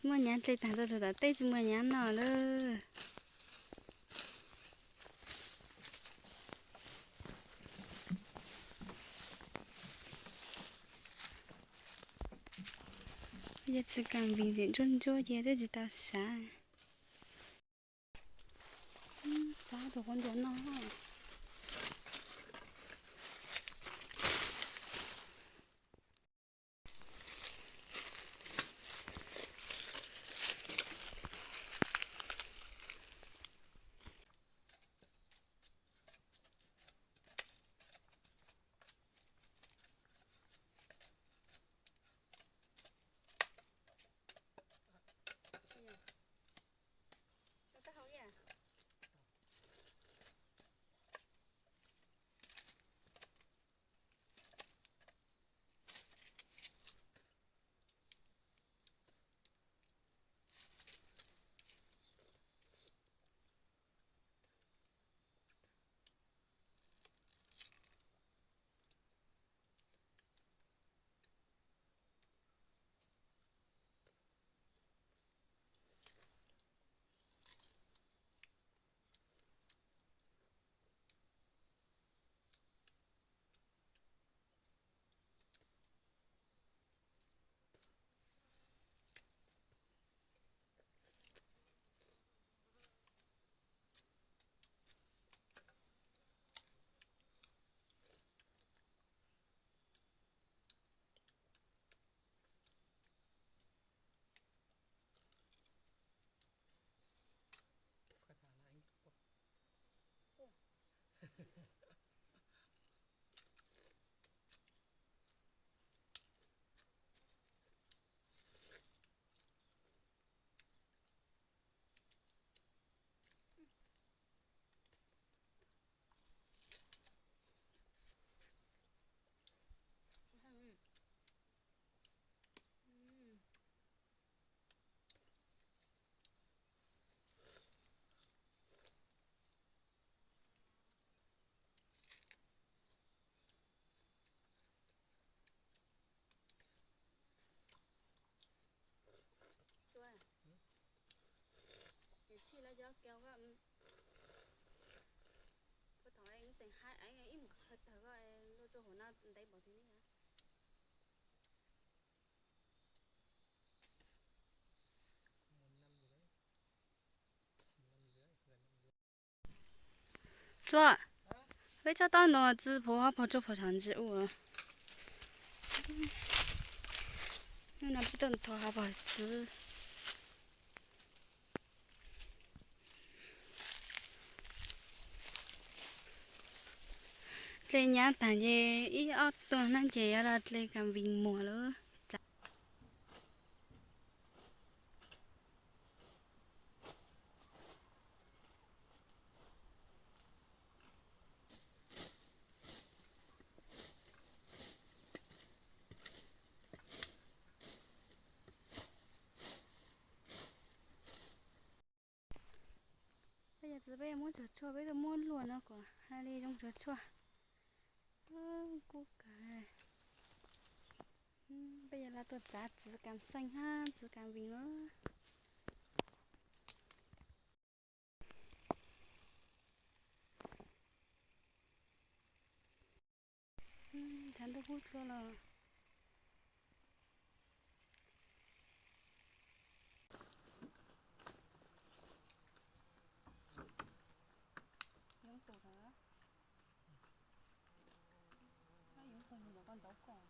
Muaj nyav dle tag rau tus tom tej tsis muaj nyav noj lawm. Yog tsis kam vim ntxim ntsuab ntsuab ces twb tsis tau sav. Txav tus quav ntuas no. Puag thaum ib mus hais tawg koj luaj rau hauv no ntev npaum li ne. Tsuag, peb tsob taub no txi pov hauv pog tsuag pog thaum ntsis ua. Hnub no peb tuaj nthuav hauv pog txi. Dle nyav tag ces ib ob tuag hnab ces yuav los dle kas vim muag lawm. Peb yog txiv peb muab tsuag tshuaj peb tuaj muab luaj no kom hais li zoo tsuag tshuaj. Kub kawg. Peb yog los tuaj txav txiv kas xeej hab txiv kas vim lawm. Thav ntuj kub dlua los. Yoov tug, yoov tug nws yuav koj ntaub koj.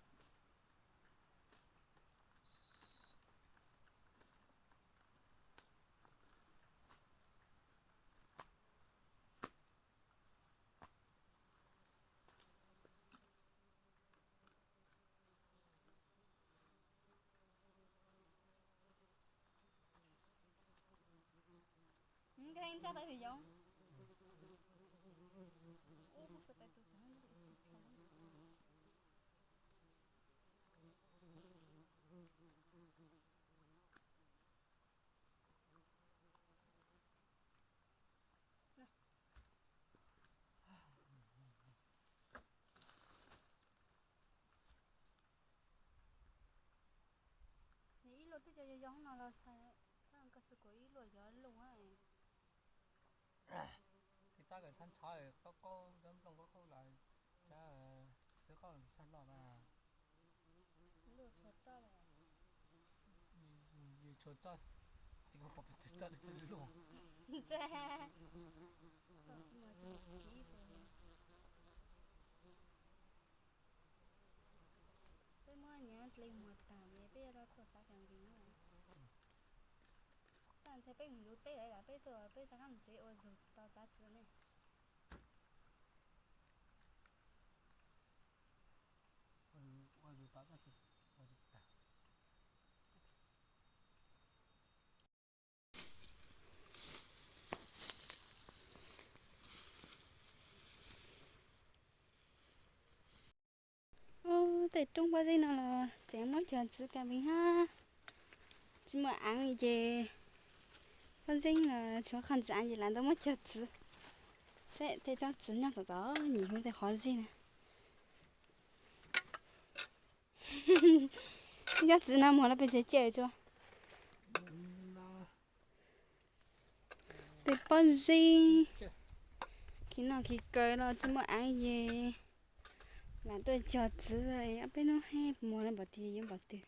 Ib lub Cov yog yog no los xav, koj xav kom ib luam yog luj. Koj txhob kawm thab ntxhov qaub qaub, cov nplooj qaub qaub los cov txiv qaub sab loj mas. Luj txhua txoj, yus txhua txoj, yus pom pes tsawg txoj lawm tsis luj. Ntshe peb muab nyiav dle muag tag ces peb yuav rau tuaj xav kas nkees na. Txaj ntshe peb mus luv teb lawm, peb tuaj peb rov qab mus tsev ua zug tsis tau tav txiv ne. Ub, tej roob pob zeb no los tseem muab cog txiv kas nkees hab, tsis muaj aav li ces pob zeb los tshuav qhov ntsis aav ces lam ntawd muab cog txiv. Saib tej tsob txiv nyob tom tod nyim huv tej qhov zeb na. Tej tsob txiv no muag los pes tsawg ciaj tso. Tej pob zeb khi noj khi kaw los tsis muaj aav ces lam tuaj cog txiv. Ob peb hnub hab muag los npaum twg yuav npaum twg.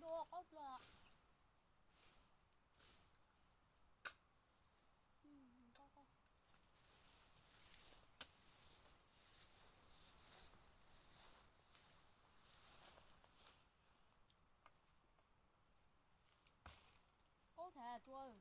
Ntua qaub dluag. Qaub thav tsuav.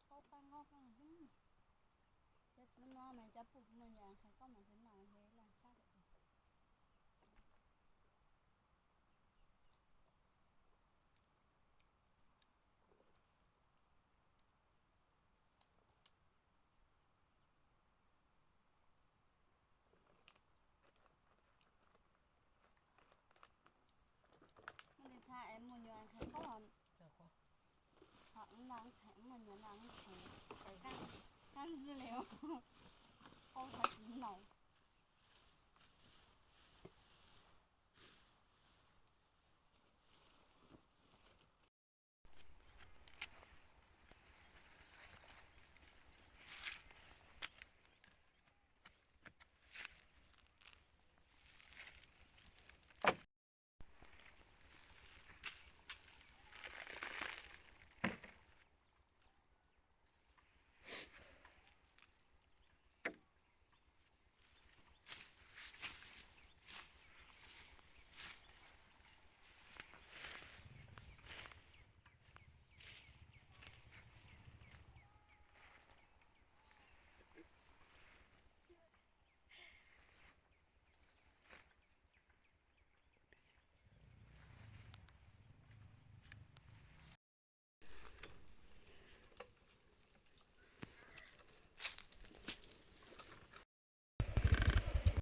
Qaub pab ngob koj xwb. Cov txiv no mas cov puj muaj nyias qhov qaub mas txiv no ces laj sab. Muaj li txha es muaj nyuam qhov qaub, ho no muaj nyuam no qhov qab ntxwg li, qaub qhov tsis naus.